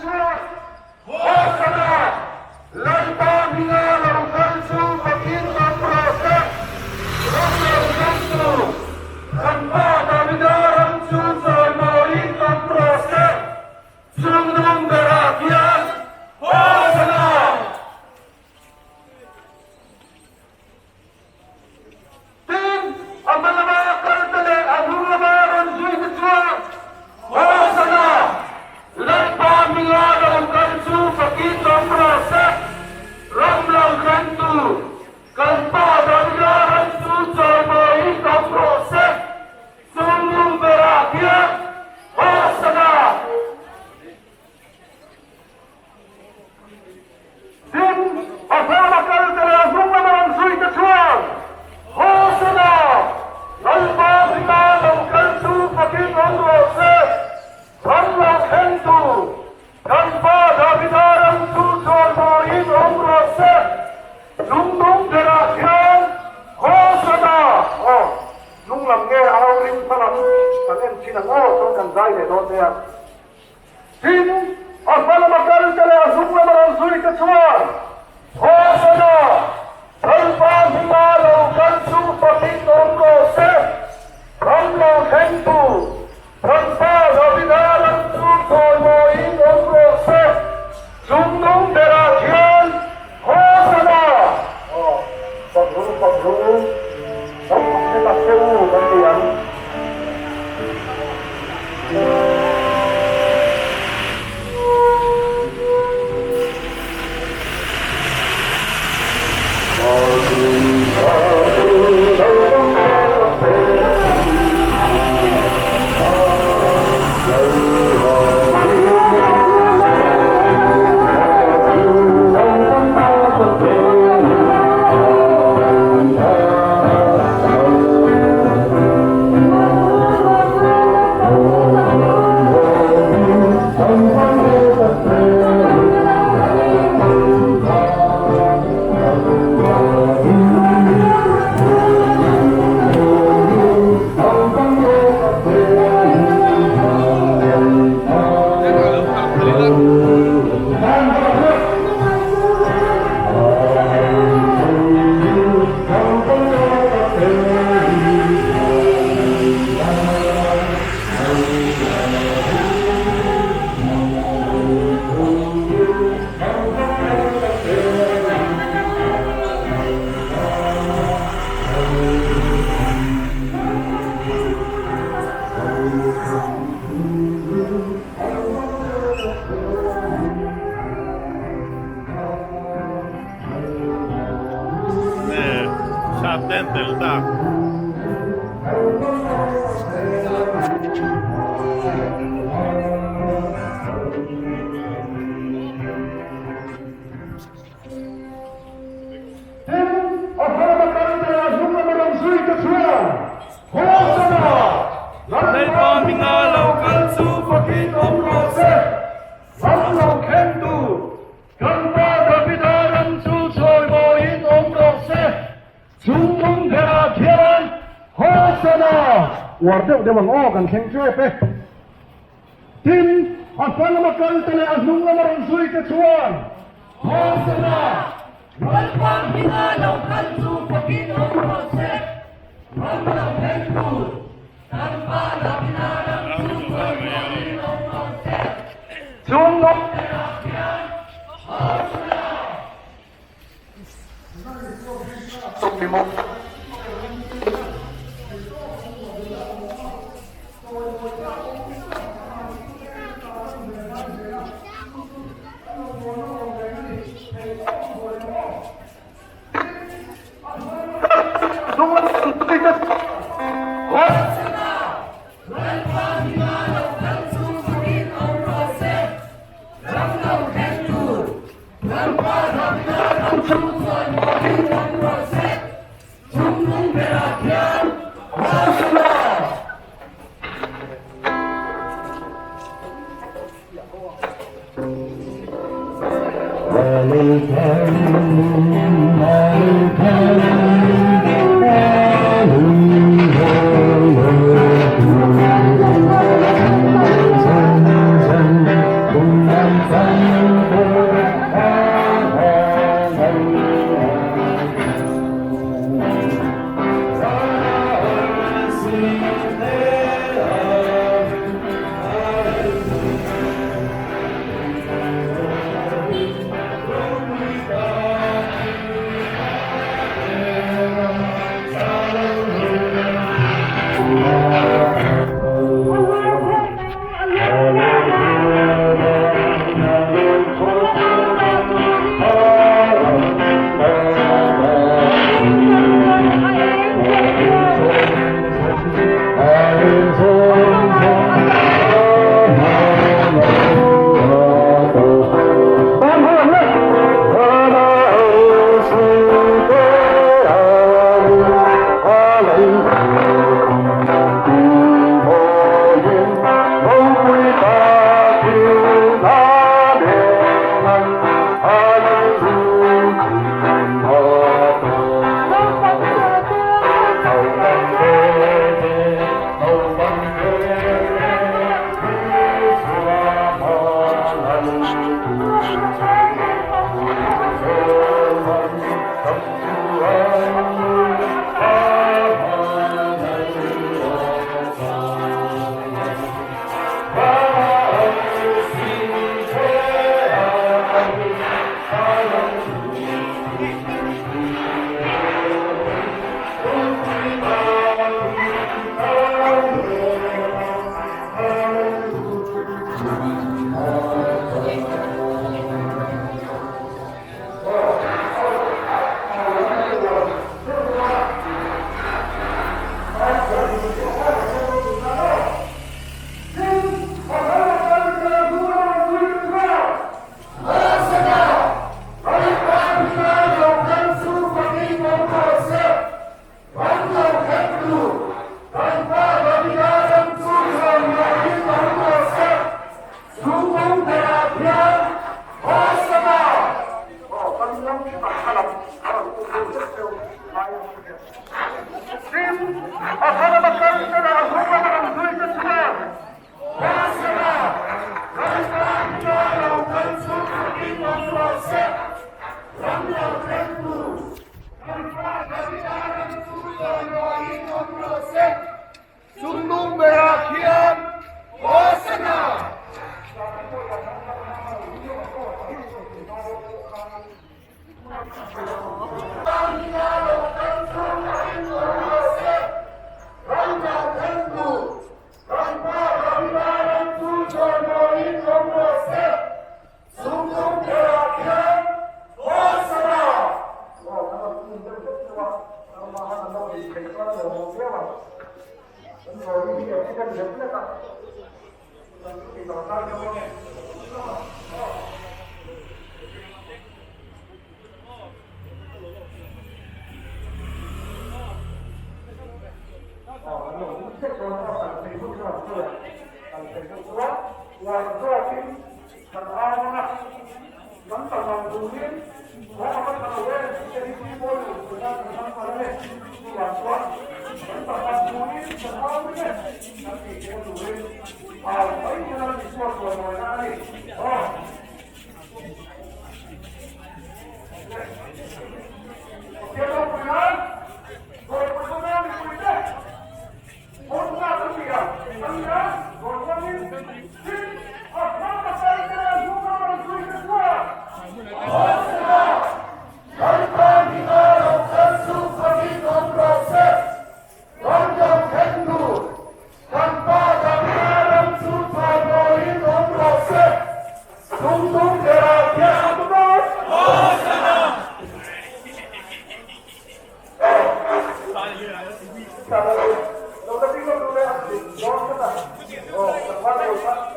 chuan, Hosana! Lalpa hminga lo kal chu fakin awm rawh se, ram lo thlengtu kan Pa Davida ram chu chawimawiin awm rawh se, chungnung berah hian Hosana! Tin, a hma lama kal te leh a hnung lama rawn zui te chuan, Hosana! Lalpa hminga lo kal chu fakin awm rawh se, ram lo thlengtu kan Pa Davida ram chu chawimawiin awm rawh se, chungnung berah hian Hosana! Tin, a hmawla kal te leh a hnung lama rawn zui te chuan, Hosana! Lalpa hminga lo kal chu fakin awm rawh se, ram lo thleng tur kan pa Davida ram chu chawimawiin awm rawh se, chungnung berah hian Hosana! Aw, hnung lam nge au ring hma lam kan en thin ang aw, chuan kan zai leh dawn nia. Tin, a hma lama kal te leh a hnung lama rawn zui te chuan, Hosana! Lalpa hminga lo kal chu fakin awm rawh se, ram lo thleng tur kan Pa Davida ram chu chawimawiin awm rawh se, chungnung berah hian Hosana! Aw, fak ru, fak ru, kan fak che tak che u kan ti ang. Sap te an tel ta. Tin, a hma kal te a hnung lama rawn zui te chuan, Hosana! Lalpa hminga lo kal chu fakin awm rawh se, ram lo thleng tur kan Pa Davida ram chu chawimawiin awm rawh se, chungnung berah khian Hosana! Uar deuh deuh ang aw kan thleng tep e. Tin, a hma lama kal te leh a hnung lama rawn zui te chuan, Hosana! Lalpa hminga lo kal chu fakin awm rawh se, ram lo thleng tur kan Pa Davida ram chu chawimawiin awm rawh se. Chungnung berah hian Hosana! te leh a hnung lama rawn zui te chuan Hosana, Lalpa hminga lo kal chu fakin awm rawh se, ram lo thleng tur. Lalpa Davida ram chu chawimawiin awm rawh se. Chungnung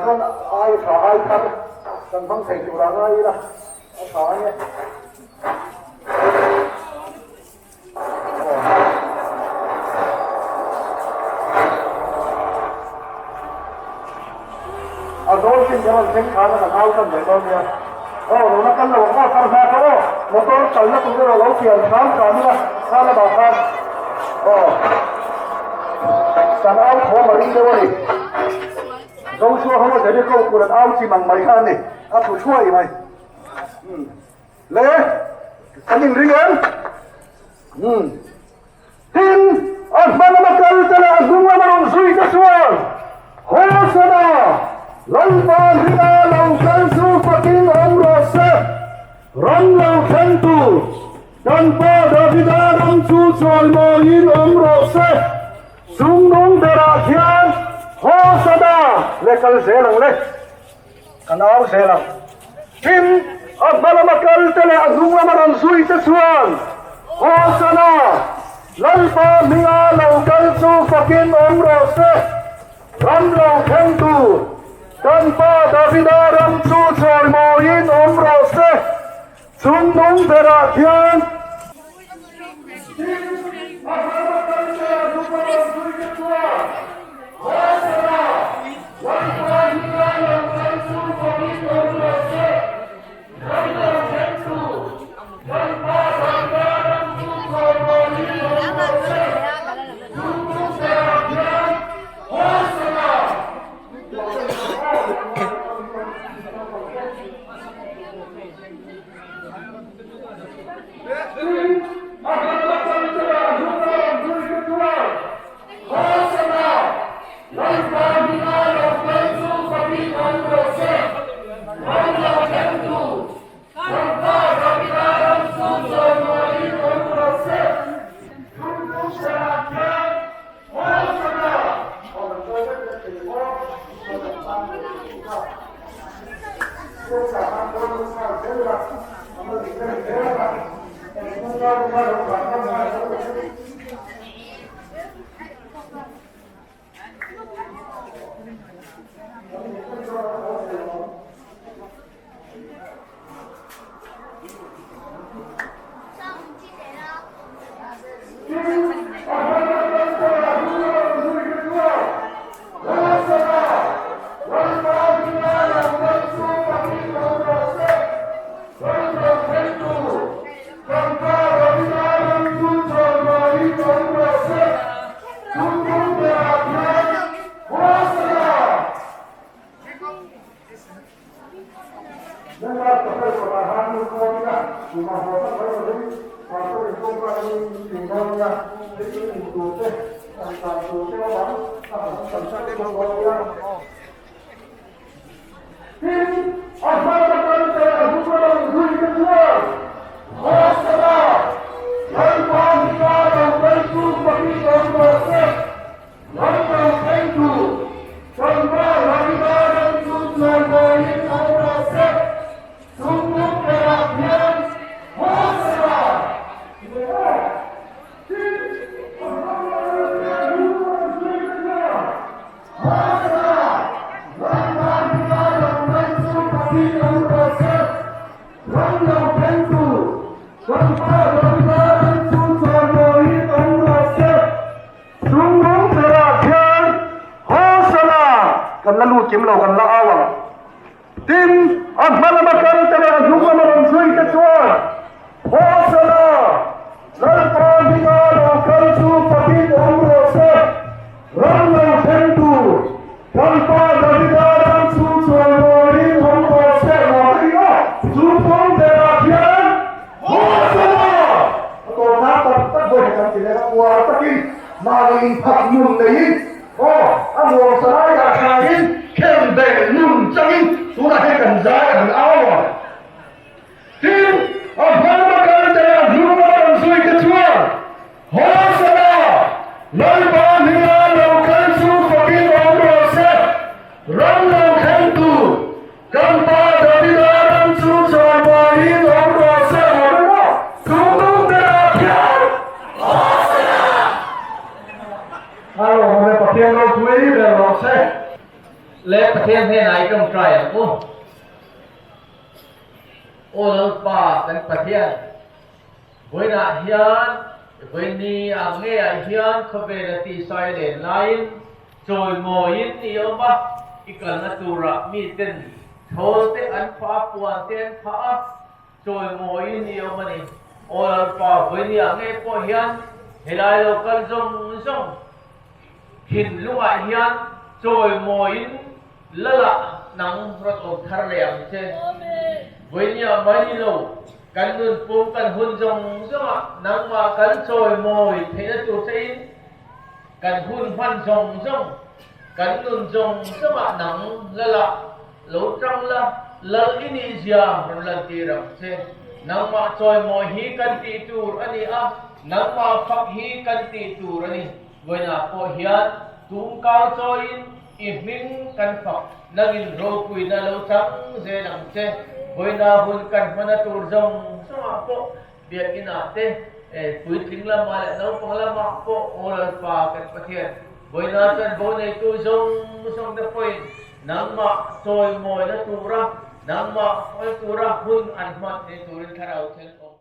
berah khian Hosana! A dawn chin te rawn thleng khan a kan au tan mai dawn nia. Aw, lo la kal lo ang aw, kar hma kha aw, motor kalna tur erawh lo siam hram hram ila, kha lamah khan aw, kan au thawm a ring deuh a ni. Joshua ho a Jericho tur an au chim ang mai kha a ni, a tlu thuai mai. Le, kan inring em? Umm. Tin, a hma lama kal te leh a hnung lama rawn zui te chuan, Hosana! Lalpa hminga lo kal chu fakin awm rawh se! Ram lo thleng tur, kan pa Davida ram chu chawimawiin awm rawh se! Chungnung berah khian, Hosana! Le kal zel ang le. Kan au zel ang. Tin, a hma lama kal te leh a hnung lama rawn zui te chuan, Hosana! Lalpa hminga lo kal chu fakin awm rawh se! Ram lo thleng tur, kan pa Davida ram chu chawimawiin awm rawh se! Chungnung berah khian. Tin, a hma lama kal te leh a hnung lama rawn zui te chuan, Hosana! Lalpa hminga lo kal chu fakin awm rawh se! Ram lo thleng tur, Lalpa Davida ram chu chawimawiin awm rawh se! Chungnung berah khian, Hosana! dawn nia, thil in tur te, tangkai tur te awm ang, a han tam tak tak dawn nia. Tin, a hmana kal te a hnung a rawn zui te chuan, Hosana! Lalpa hmingah lo kal chu fakin awm rawh se! Ram lo thleng tur, Ṭanpa Ravida ram chu chawimawiin awm rawh se! Chungkung berah hian Hosana! Ti leh aw! Tin, a hmana kal te a hnung a rawn zui te chuan, Kan la lut kim lo kan la au ang. Tin, a hma lama kal te leh a hnung lama rawn zui te chuan Hosana! Lalpa hminga lo kal chu fakin awm rawh se, ram lo thleng tur Lalpa Davida ram chu chawimawiin awm rawh se nuam a ni a, chu pawng berah hian Hosana! A tawpna tak tak vawi kan ti leh a, uar takin mahni inphak nun neiin aw a nuam salai dah thlain khem beh nun changin tunah hian kan zai an au a. Tin, a hmanga kal te leh a hnunga rawn zui te chuan, Hosana! Lalpa hminga lo kal chu fakin awm rawh se! Ram lo thleng tur, kan pa Davida ram chu chawimawiin awm rawh se! Chungtung berah khian, Hosana! A lawmawm e, Pathian ropui ber rawh se! Le Pathian hnenah i tawngtai ang u. Aw Lalpa kan Pathian, vawiinah hian vawiini ang ngeiah hian khawvela tisai len laiin chawimawiin i awm a, i kalna turah miten thawl te an phah a, puan te an phah a, chawimawiin i awm a ni. Aw Lalpa, vawiini ang ngei pawh hian helai lo kal zawng zawng thinlungah hian chawimawiin Lala nang rawn awm thar leh ang che. Vawinia mai ni lo, kan nun pum kan hun zawng zawngah nangmah kan chawimawi theihna tur chein kan hun hman zawng zawng, kan nun zawng zawngah nang Lala lo tang la, Lal i nih zia rawn lantir ang che. Nangmah chawimawi hi kan tih tur a ni a, nangmah fak hi kan tih tur a ni. Vawiinah pawh hian tumkau chawiin I hming kan fak nangin ropuina lo chang zel ang che. Vawiina hun kan hmana tur zawng zawngah pawh biakinah te, puitling lamah leh naupang lamah pawh Aw Lalpa kan Pathian, vawiina chanvo neitu zawng zawng te pawhin nangmah chawimawina tura, nangmah fal tura hun an hman thei turin Thlarau thil awm.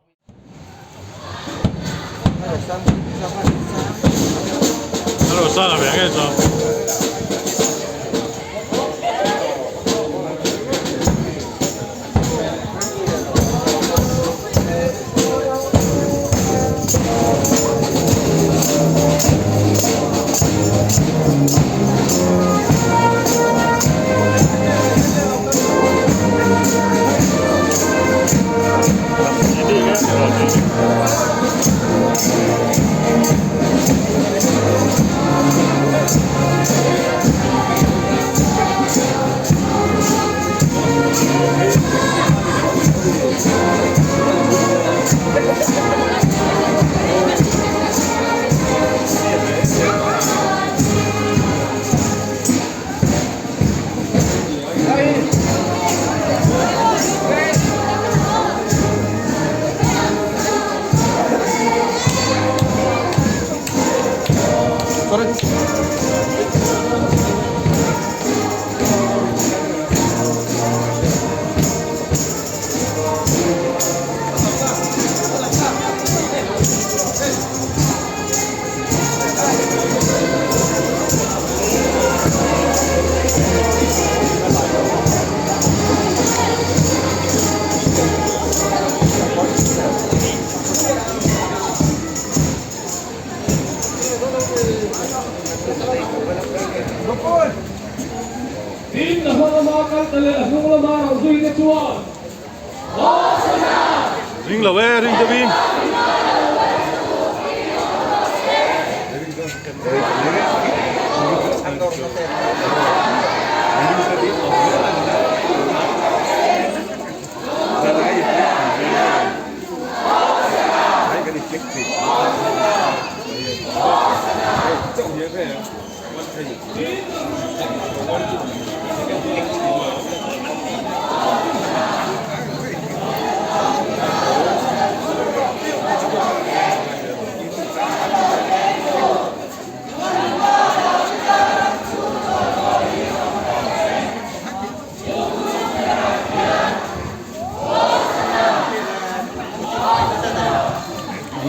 Tin, a hma lama kal ta leh a hnung lama ro zui te chuan Ring lo e, ring deuh in.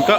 Ka